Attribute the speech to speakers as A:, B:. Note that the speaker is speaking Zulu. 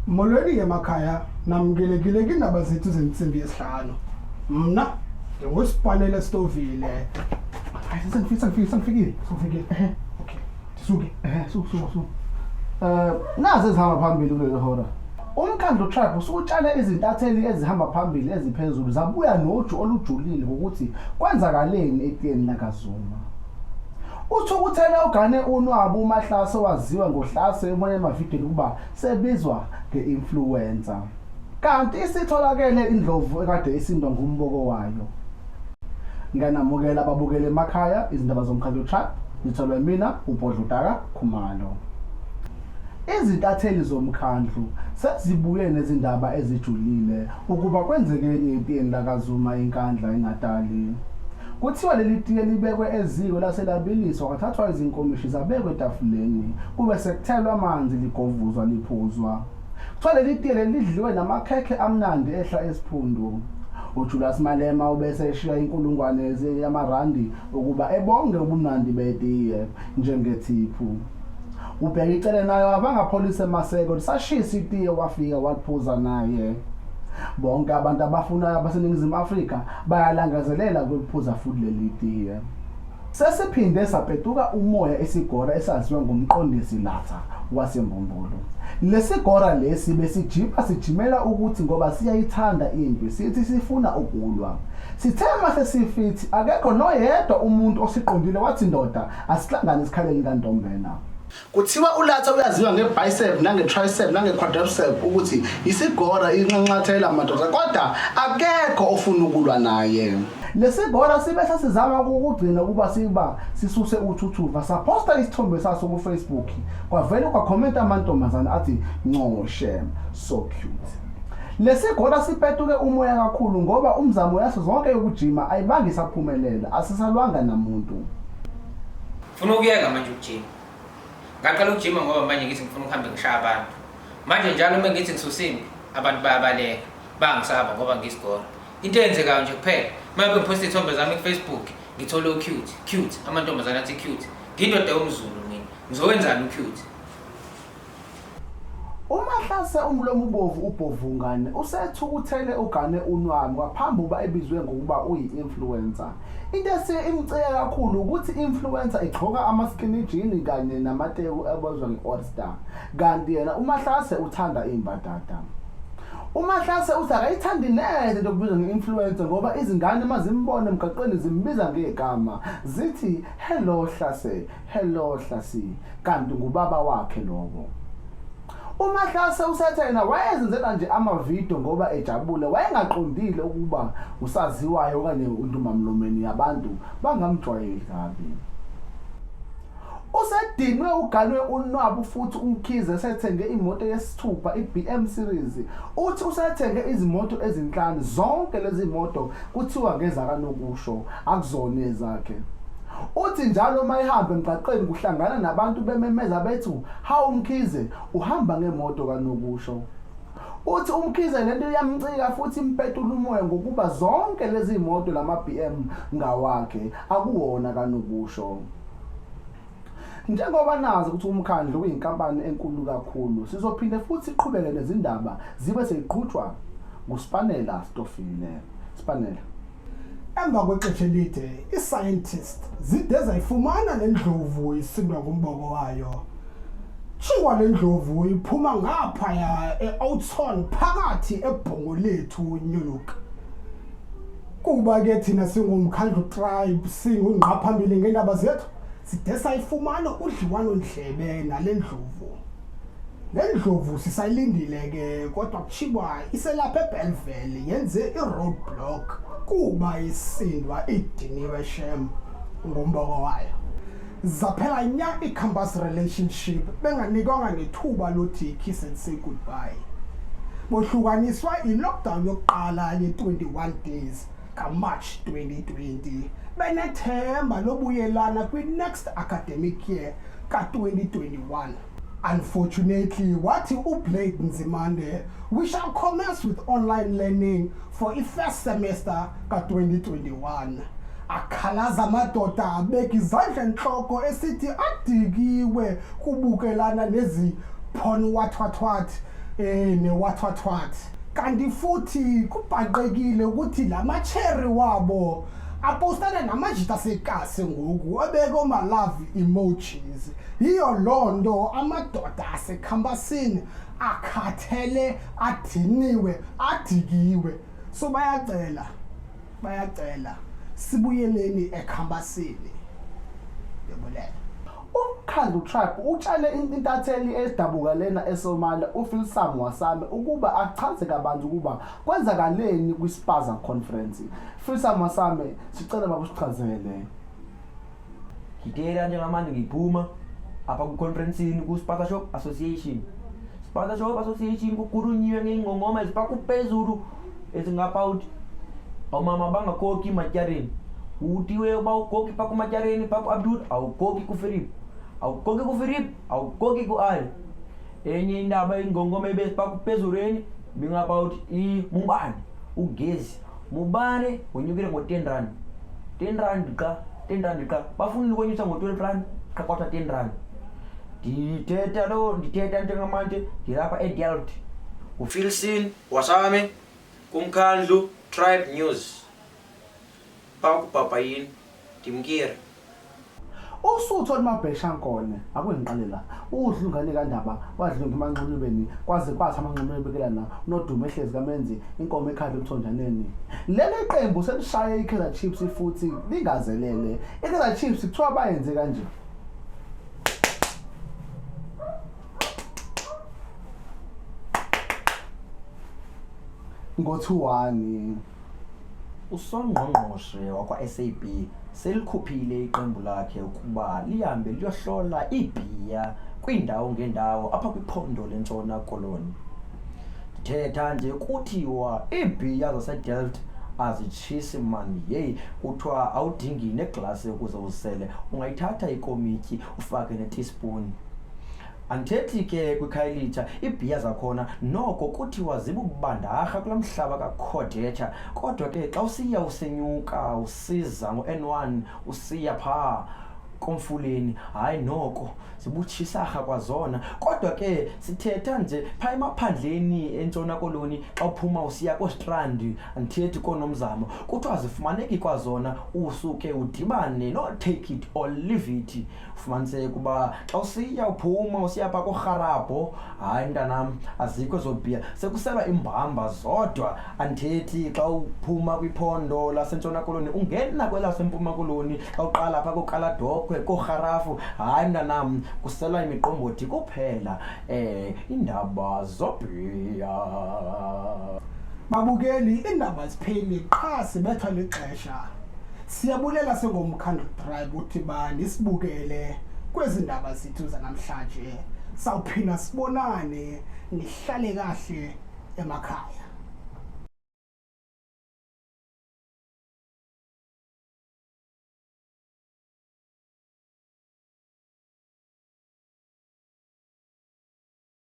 A: Molweni emakhaya, namkelekile kwiindaba zethu zentsimbi yesihlanu. Mna ndinguSipanele Stovile. Hayi, sengifike, sengifike, sengifikile, sengifikile. Okay, ndisuke.
B: Suku suku suku. Nazi ezihamba phambili kuleli hora. Umkhandlu Tribe usutshale izintatheli ezihamba phambili eziphezulu zabuya noju olujulile ngokuthi kwenzakaleni etiyeni lakaZuma. Uthukuthele ugane unwabu uMahlase owaziwa ngoHlase ubona emavidweni ukuba sebizwa nge-influencer. Kanti isitholakele indlovu ekade isindwa ngumboko wayo. Ngiyanamukela ababukeli emakhaya, izindaba zomkhandlu Tribe zitholwe mina uBhodludaka Khumalo. Izintatheli zomkhandlu sezibuye nezindaba ezijulile ukuba kwenzekeni etiyeni lakaZuma eNkandla eNatali. Kuthiwa leli tiye libekwe eziko lase labiliswa kwathathwa izinkomishi zabekwa etafuleni kube sekuthelwa amanzi ligovuzwa liphuzwa. Kuthiwa leli tiye leli lidliwe namakhekhe amnandi ehla esiphundu. UJulius Malema ubese eshiya inkulungwane yamarandi ukuba ebonge ubumnandi betiye njengethiphu. UBheki Cele naye abangapholisa emaseko lisashisa itiye wafika waliphuza naye. Bonke abantu abafunayo abaseNingizimu Afrika bayalangazelela ukuliphuza futhi leli tiye. Sesiphinde sapetuka umoya isigora esaziwa ngomqondisi Latha waseMbumbulu. Lesigora lesi besijima sijimela ukuthi ngoba siyayithanda impi sithi sifuna ukulwa. Sithe mase sifithi akekho noyedwa umuntu osiqondile wathi ndoda asihlangane esikhaleni kaNtombela. Kuthiwa uLatha uyaziwa nge-bicep nange-tricep nange-quadricep ukuthi isigora inxanxathela madoda kodwa akekho ofuna ukulwa naye. Lesigora sibe sesizama ukugcina ukuba siba sisuse uthuthuva saphosta isithombe saso ku-Facebook kwavele kwakhomenta amantombazane athi ncoshe so cute. Lesigora sipetuke umoya kakhulu ngoba umzamo yaso zonke yokujima ayibange isaphumelela asisalwanga namuntu.
C: Ngifuna ukuyeka manje ukujima. Ngaqala ukujima ngoba manje ngithi ngifuna ukuhambe ngishaya abantu. Manje njalo uma ngithi ngisusa impi, abantu bayabaleka. Bangisaba ngoba ngiyisigora. Into eyenzekayo nje kuphela, uma ngabe ngiphosta iy'thombe zami ku-Facebook, ngithole u-cute, cute, amantombazane athi cute. Ngiyindoda yomZulu mina. Ngizowenzani u-cute?
B: UMahlase umlomo ubovu ubhovungane usethukuthele ugane unwabu ngaphambi ukuba ebizwe ngokuba uyi-influencer. Into esiye imcike kakhulu ukuthi i-influencer igqoka ama-skinny jean kanye namateku abizwa nge-All Star kanti yena uMahlase uthanda imbadada. UMahlase uthi akayithandi neze into okubizwa nge-influencer ngoba izingane uma zimbona emgaqweni zimbiza ngegama zithi hello Hlase, hello Hlasi kanti ngubaba wakhe lowo. UMahlase usethe yena wayezenzela nje amavidiyo ngoba ejabule wayengaqondile ukuba usaziwayo okanye untumamlomeni yabantu bangamjwayeli kabi. Usedinwe uganwe unwabu futhi uMkhize esethenge imoto yesithupha iBM Series. Uthi usethenge izimoto ezinhlanu zonke lezi moto kuthiwa ngezakanokusho akuzona ezakhe. Uthi njalo uma ehamba emgaqweni kuhlangana nabantu bememeza bethi hawu Mkhize uhamba ngemoto kanokusho. Uthi uMkhize lento iyamcika futhi impetula umoya ngokuba zonke lezi moto lama BM ngawakhe akuwona kanokusho. Njengoba nazi ukuthi umkhandlu uyinkampani enkulu kakhulu sizophinde futhi siqhubeke nezindaba zibe seyiqhutshwa nguSpanela Stofile. Spanela.
A: Emva kwexesha elide, ii-scientist zide zayifumana le ndlovu isindwa ngumboko wayo. Tshiwa le ndlovu iphuma ngaphaya e-Oudtshoorn phakathi eBhongolethu Nyuluka. Kuba ke thina singuMkhandlu Tribe singungqa phambili ngeendaba zethu, side sayifumana udliwano-ndlebe nale ndlovu. Le ndlovu sisayilindile ke kodwa kuthiwa iselapha eBellville yenze i-road block kuba isindwa idiniwe shem ngumboko wayo. Zaphela nya i-campus relationship benganikwanga nethuba lothi kiss and say goodbye. Bohlukaniswa i-lockdown yokuqala ye-21 days kaMarch 2020 benethemba lobuyelana kwi-next academic year ka-2021. Unfortunately, wathi uBlade Nzimande, we shall commence with online learning for i-first semester ka-2021. Akhalaza amadoda abeka izandla entloko esithi adikiwe kubukelana nezi porn wathwathwathi. Newathwathwathi. Kanti futhi kubhaqekile ukuthi lama-cherry wabo apostana namajita asekasi ngoku ebeke oma-love emojis. Yiyo loo nto amadoda asekhampasini akhathele, adiniwe, adikiwe. So bayacela, bayacela sibuyeleni ekhampasini. Ndiyabulela.
B: Umkhandlu Tribe utshale intatheli edabuka lena eSomalia uFilsam Wasame ukuba achaze kabanzi ukuba kwenzakaleni kwiSpaza Conference. Filsam Wasame, sicela baba usichazele.
D: Ngitela njengamanje ngiphuma apha ku-conferencini ku-Spaza Shop Association. Spaza Shop Association kukhulunyiwe ngey'ngongoma eziphakupezulu ezingapawuthi omama bangakhokhi matyaleni. Kuthiwe uba ukhokhi phaa kumatyaleni phaa ku-Abdul awukhokhi kuPhilip, awukhokhi kuPhilip awukhokhi ku-Ali. Enye indaba ingongoma ebeziphakuphezulweni ibingapawuthi mubane ugesi mubane wenyukile ngo-10 rand, 10 rand qha, 10 rand qha. Bafuna ukonyusa ngo-12 rand qha kwathiwa 10 rand. Ndithetha lo ndithetha njengamanje ndilapha eDelft.
E: UFilson Wasame kumkhandlu Tribe News. Pakubhabhayini ndimkire.
B: Usuthu olumabheshankone akungiqalela udla ingane kaNdaba wadlunga emanxulubeni kwaze kwathi amanxulube bekelana unodumo ehlezi kamenzi inkomo ekhala emthonjaneni. Leli qembu selishaye iKaizer Chiefs futhi lingazelele. IKaizer Chiefs kuthiwa bayenze kanje. Ngo-2-1.
D: Usongqongqoshe wakwa-SAB selikhuphile iqembu lakhe ukuba lihambe liyohlola iibhiya kwiindawo ngeendawo apha kwiphondo leNtshona Koloni. Ndithetha nje kuthiwa iibhiya zaseDelft azitshisi mani, yeyi, kuthiwa awudingi neglasi ukuze uzisele, ungayithatha ikomityi ufake netispuni. Andithethi ke kwiKhayelitsha, iibhiya zakhona noko kuthiwa zibubandarha kulaa mhlaba kaKhodetsha, kodwa ke xa usiya usenyuka usiza ngo-N1 usiya phaa komfuleni, hayi noko zibutshisarha kwazona. Kodwa ke sithetha nje phaa emaphandleni eNtshona Koloni xa uphuma usiya kooStrand, andithethi kooNomzamo, kuthiwa azifumaneki kwazona, usuke udibane noo-take it or leave it. Ufumaniseke uba xa usiya uphuma usiya phaa kooRharabho, hayi mntanam azikho ezo bhiya, sekuselwa iimbamba zodwa. Andithethi xa uphuma kwiphondo laseNtshona Koloni ungena kwelaseMpuma Koloni, xa uqala phaa kooKaladokhwe kooRharafu, hayi mntanam kuselwa imiqombothi kuphela. Iindaba zobhiya.
A: Babukeli, iindaba zipheli qha sibethwa lixesha. Siyabulela singumkhandlu Tribe uthi ba nisibukele kwezi ndaba zethu zanamhlanje. Sawuphinda sibonane, nihlale kahle emakhaya.